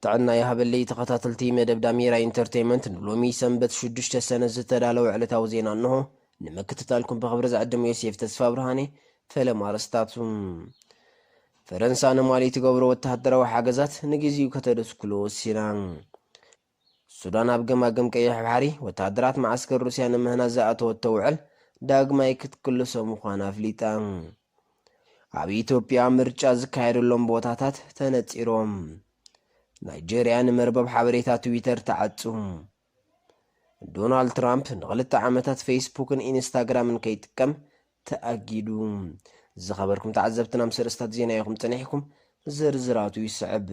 ጥዕና ይሃበለይ ተኸታተልቲ መደብ ዳሜራ ኢንተርቴይመንት፣ ንሎሚ ሰንበት ሽዱሽተ ሰነ ዝተዳለወ ዕለታዊ ዜና እንሆ። ንምክትታልኩም ብኽብሪ ዝዕድም ዮሴፍ ተስፋ ብርሃኔ። ፈለማ ኣርእስታቱ። ፈረንሳ ንማሊ ትገብሮ ወተሃደራዊ ሓገዛት ንግዜኡ ከተደስኩሎ ወሲና። ሱዳን ኣብ ገማግም ቀይሕ ባሕሪ ወተሃደራት መዓስከር ሩስያ ንምህናጽ ዝኣተወቶ ውዕል ዳግማይ ክትክልሶ ምዃና ኣፍሊጣ። ኣብ ኢትዮጵያ ምርጫ ዝካየደሎም ቦታታት ተነጺሮም። ናይጄርያ ንመርበብ ሓበሬታ ትዊተር ትዓጹ። ዶናልድ ትራምፕ ንኽልተ ዓመታት ፌስቡክን ኢንስታግራምን ከይጥቀም ተኣጊዱ። ዝኸበርኩም ተዓዘብትና፣ ምስ ኣርእስታት ዜና ኢኹም ጸኒሕኩም፣ ዝርዝራቱ ይስዕብ።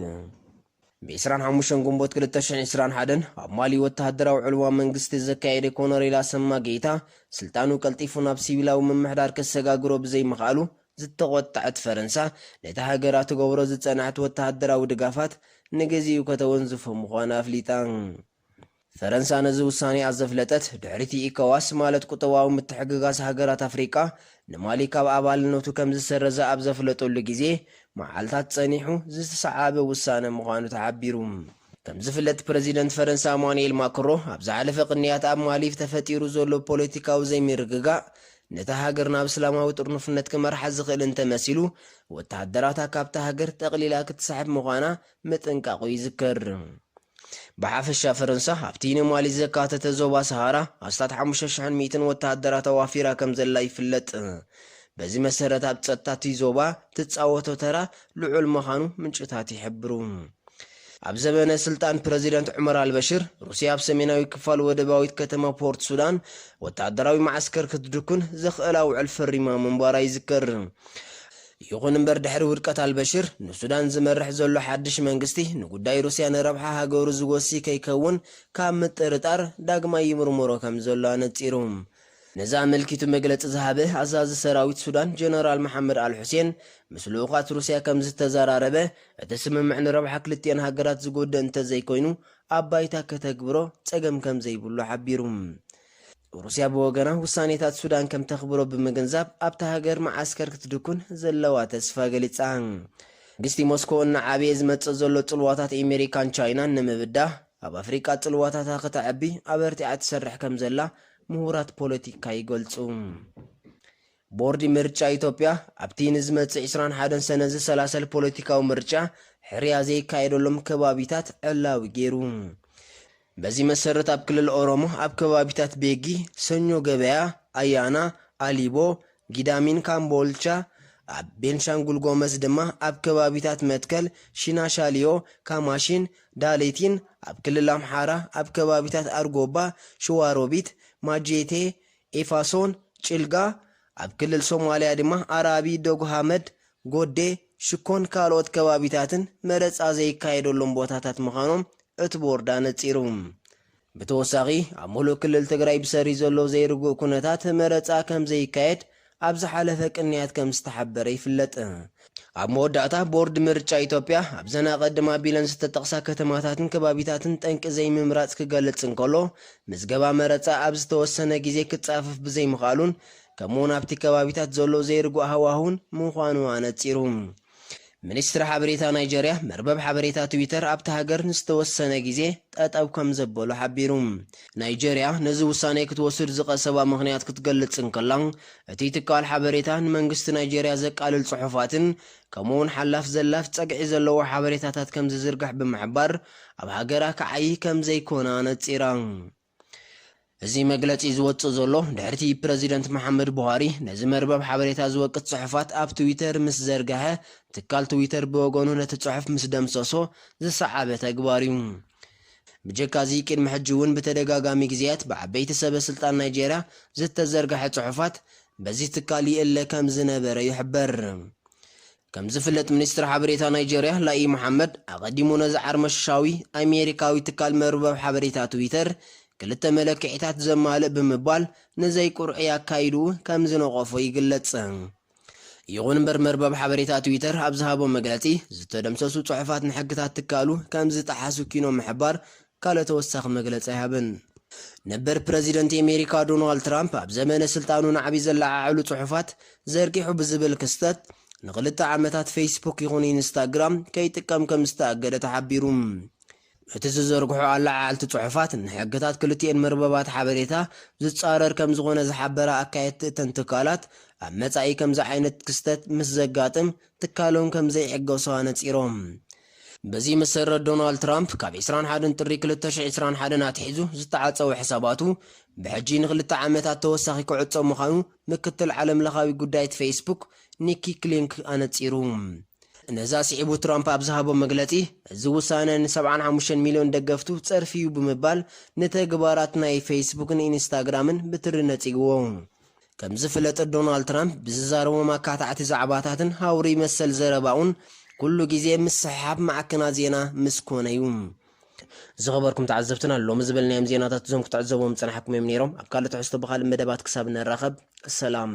ብ ዕስራን ሓሙሽተን ግንቦት ክልተ ሽሕን ዕስራን ሓደን ኣብ ማሊ ወተሃደራዊ ዕልዋ መንግስቲ ዘካየደ ኮሎኔል ኣሰማ ጌታ፣ ስልጣኑ ቀልጢፉ ናብ ሲቪላዊ ምምሕዳር ከሰጋግሮ ብዘይምኽኣሉ ዝተቖጠዐት ፈረንሳ፣ ነታ ሃገራ ትገብሮ ዝጸንሐት ወተሃደራዊ ድጋፋት ንግዜኡ ከተወንዝፎ ምዃና ኣፍሊጣ። ፈረንሳ ነዚ ውሳኔኣ ዘፍለጠት፣ ድሕሪቲ ኢኮዋስ፣ ማለት ቁጠባዊ ምትሕግጋዝ ሃገራት ኣፍሪቃ፣ ንማሊ ካብ ኣባልነቱ ከም ዝሰረዘ ኣብ ዘፍለጠሉ ግዜ፣ መዓልታት ጸኒሑ ዝተሰዓበ ውሳነ ምዃኑ ተሓቢሩ። ከም ዝፍለጥ፣ ፕረዚደንት ፈረንሳ ኣማኑኤል ማክሮ፣ ኣብ ዝሓለፈ ቅንያት ኣብ ማሊ ተፈጢሩ ዘሎ ፖለቲካዊ ዘይምርግጋእ፣ ነታ ሃገር ናብ እስላማዊ ጥርኑፍነት ክመርሓ ዝኽእል እንተመሲሉ፣ ወተሃደራታ ካብታ ሃገር ጠቕሊላ ክትስሕብ ምዃና ምጥንቃቑ ይዝከር። ብሓፈሻ፣ ፈረንሳ ኣብቲ ንማሊ ዘካተተ ዞባ ሰሃራ ኣስታት ሓሙሽተ ሽሕን ሚእትን ወተሃደራት ኣዋፊራ ከም ዘላ ይፍለጥ። በዚ መሰረት፣ ኣብ ጸጥታ እቲ ዞባ ትጻወቶ ተራ ልዑል ምዃኑ ምንጭታት ይሕብሩ። ኣብ ዘበነ ስልጣን ፕረዚደንት ዑመር ኣልበሽር፣ ሩስያ ኣብ ሰሜናዊ ክፋል ወደባዊት ከተማ ፖርት ሱዳን ወተሃደራዊ መዓስከር ክትድኩን ዘኽእላ ውዕል ፈሪማ ምንባራ ይዝከር። ይኹን እምበር፣ ድሕሪ ውድቀት ኣልበሽር፣ ንሱዳን ዝመርሕ ዘሎ ሓድሽ መንግስቲ ንጉዳይ ሩስያ ንረብሓ ሃገሩ ዝጎሲ ከይከውን ካብ ምጥርጣር ዳግማይ ይምርምሮ ከም ዘሎ ኣነጺሩ። ነዚ ኣመልኪቱ መግለጺ ዝሃበ ኣዛዚ ሰራዊት ሱዳን ጀነራል መሓመድ ኣል ሑሴን፣ ምስ ልኡኻት ሩስያ ከም ዝተዘራረበ፣ እቲ ስምምዕ ንረብሓ ክልቲኤን ሃገራት ዝጎድእ እንተዘይኮይኑ፣ ኣብ ባይታ ከተግብሮ ጸገም ከም ዘይብሉ ሓቢሩ። ሩስያ ብወገና፣ ውሳኔታት ሱዳን ከም ተኽብሮ ብምግንዛብ፣ ኣብታ ሃገር መዓስከር ክትድኩን ዘለዋ ተስፋ ገሊጻ። መንግስቲ ሞስኮ እናዓበየ ዝመጽእ ዘሎ ጽልዋታት ኣሜሪካን ቻይናን ንምብዳህ፣ ኣብ ኣፍሪቃ ጽልዋታታ ከተዕቢ ኣበርቲዓ ትሰርሕ ከም ዘላ ምሁራት ፖለቲካ ይገልጹ። ቦርድ ምርጫ ኢትዮጵያ፣ ኣብቲ ንዝመጽእ ዕስራን ሓደን ሰነ ዝሰላሰል ፖለቲካዊ ምርጫ፣ ሕርያ ዘይካየደሎም ከባቢታት ዕላዊ ገይሩ። በዚ መሰረት፣ ኣብ ክልል ኦሮሞ፣ ኣብ ከባቢታት ቤጊ፣ ሰኞ ገበያ፣ ኣያና፣ ኣሊቦ፣ ጊዳሚን ካምቦልቻ፣ ኣብ ቤንሻንጉል ጎመዝ ድማ፣ ኣብ ከባቢታት መትከል፣ ሽናሻሊዮ፣ ካማሺን፣ ዳሌቲን፣ ኣብ ክልል ኣምሓራ፣ ኣብ ከባቢታት ኣርጎባ፣ ሽዋሮቢት፣ ማጄቴ፣ ኤፋሶን፣ ጭልጋ፣ ኣብ ክልል ሶማልያ ድማ፣ ኣራቢ፣ ዶጎሃመድ፣ ጎዴ፣ ሽኮን ካልኦት ከባቢታትን መረጻ ዘይካየደሎም ቦታታት ምዃኖም እቲ ቦርድ ኣነጺሩ። ብተወሳኺ፣ ኣብ ምሉእ ክልል ትግራይ ብሰሪ ዘሎ ዘይርጉእ ኩነታት፣ መረጻ ከም ዘይካየድ ኣብ ዝሓለፈ ቅንያት ከም ዝተሓበረ ይፍለጥ። ኣብ መወዳእታ፣ ቦርድ ምርጫ ኢትዮጵያ፣ ኣብዘን ኣቐድም ኣቢለን ዝተጠቕሳ ከተማታትን ከባቢታትን ጠንቂ ዘይምምራጽ ክገልጽ እንከሎ፣ ምዝገባ መረጻ ኣብ ዝተወሰነ ግዜ ክጻፈፍ ብዘይምኽኣሉን፣ ከምኡውን ኣብቲ ከባቢታት ዘሎ ዘይርጉእ ሃዋህውን ምዃኑ ኣነጺሩ። ሚኒስትሪ ሓበሬታ ናይጀርያ፣ መርበብ ሓበሬታ ትዊተር ኣብታ ሃገር ንዝተወሰነ ግዜ ጠጠው ከም ዘበሎ ሓቢሩ። ናይጀርያ ነዚ ውሳኔ ክትወስድ ዝቐሰባ ምኽንያት ክትገልጽ እንከላ፣ እቲ ትካል ሓበሬታ ንመንግስቲ ናይጀርያ ዘቃልል ጽሑፋትን ከምኡውን ሓላፍ ዘላፍ ጸግዒ ዘለዎ ሓበሬታታት ከም ዝዝርግሕ ብምሕባር፣ ኣብ ሃገራ ክዓዪ ከም ዘይኮነ ኣነጺራ። እዚ መግለጺ ዝወጽእ ዘሎ፣ ድሕሪቲ ፕረዚደንት መሓመድ ቡሃሪ ነዚ መርበብ ሓበሬታ ዝወቅስ ጽሑፋት ኣብ ትዊተር ምስ ዘርግሐ፣ ትካል ትዊተር ብወገኑ ነቲ ጽሑፍ ምስ ደምሰሶ ዝሰዓበ ተግባር እዩ። ብጀካዚ፣ ቅድሚ ሕጂ እውን ብተደጋጋሚ ግዜያት ብዓበይቲ ሰበ ስልጣን ናይጄርያ ዝተዘርግሐ ጽሑፋት በዚ ትካል ይእለ ከም ዝነበረ ይሕበር። ከም ዝፍለጥ፣ ሚኒስትር ሓበሬታ ናይጄርያ ላኢ መሓመድ ኣቐዲሙ ነዚ ዓርመሽሻዊ ኣሜሪካዊ ትካል መርበብ ሓበሬታ ትዊተር ክልተ መለክዒታት ዘማልእ ብምባል ንዘይቁርዒ ኣካይድኡ ከም ዝነቐፎ ይግለጽ። ይኹን እምበር፣ መርበብ ሓበሬታ ትዊተር ኣብ ዝሃቦ መግለጺ፣ ዝተደምሰሱ ጽሑፋት ንሕግታት ትካሉ ከም ዝጠሓሱ ኪኖ ምሕባር ካልእ ተወሳኺ መግለጺ ኣይሃበን። ነበር ፕረዚደንት ኣሜሪካ ዶናልድ ትራምፕ ኣብ ዘመነ ስልጣኑ ናዕቢ ዘለዓዕሉ ጽሑፋት ዘርጊሑ ብዝብል ክስተት ንኽልተ ዓመታት ፌስቡክ ይኹን ኢንስታግራም ከይጥቀም ከም ዝተኣገደ ተሓቢሩ። እቲ ዝዘርግሖ ኣለዓዓልቲ ጽሑፋት ንሕግታት ክልቲኤን መርበባት ሓበሬታ ዝጻረር ከም ዝኾነ ዝሓበረ ኣካየድቲ እተን ትካላት፣ ኣብ መጻኢ ከምዚ ዓይነት ክስተት ምስ ዘጋጥም ትካሎም ከም ዘይዕገሱ ኣነጺሮም። በዚ መሰረት ዶናልድ ትራምፕ ካብ ዕስራን ሓደን ጥሪ ክልተ ሽሕ ዕስራን ሓደን ኣትሒዙ ዝተዓጸወ ሕሳባቱ ብሕጂ ንክልተ ዓመታት ተወሳኺ ክዕጾ ምዃኑ ምክትል ዓለም ለኻዊ ጉዳይት ፌስቡክ ኒኪ ክሊንክ ኣነጺሩ። ነዛ ስዒቡ ትራምፕ ኣብ ዝሃቦ መግለጺ፣ እዚ ውሳነ ን75 ሚልዮን ደገፍቱ ጸርፊ እዩ ብምባል ንተግባራት ናይ ፌስቡክን ኢንስታግራምን ብትሪ ነጺግዎ። ከም ዝፍለጥ ዶናልድ ትራምፕ ብዝዛረቦም ኣካታዕቲ ዛዕባታትን ሃውሪ መሰል ዘረባኡን ኩሉ ግዜ ምስሕሓብ ማዕከናት ዜና ምስ ኮነ እዩ። ዝኸበርኩም ተዓዘብትና፣ ሎሚ ዝበልናዮም ዜናታት እዞም ክትዕዘቦም ዝጸናሕኩም እዮም ነይሮም። ኣብ ካልእ ትሕዝቶ ብኻልእ መደባት ክሳብ ንራኸብ፣ ሰላም።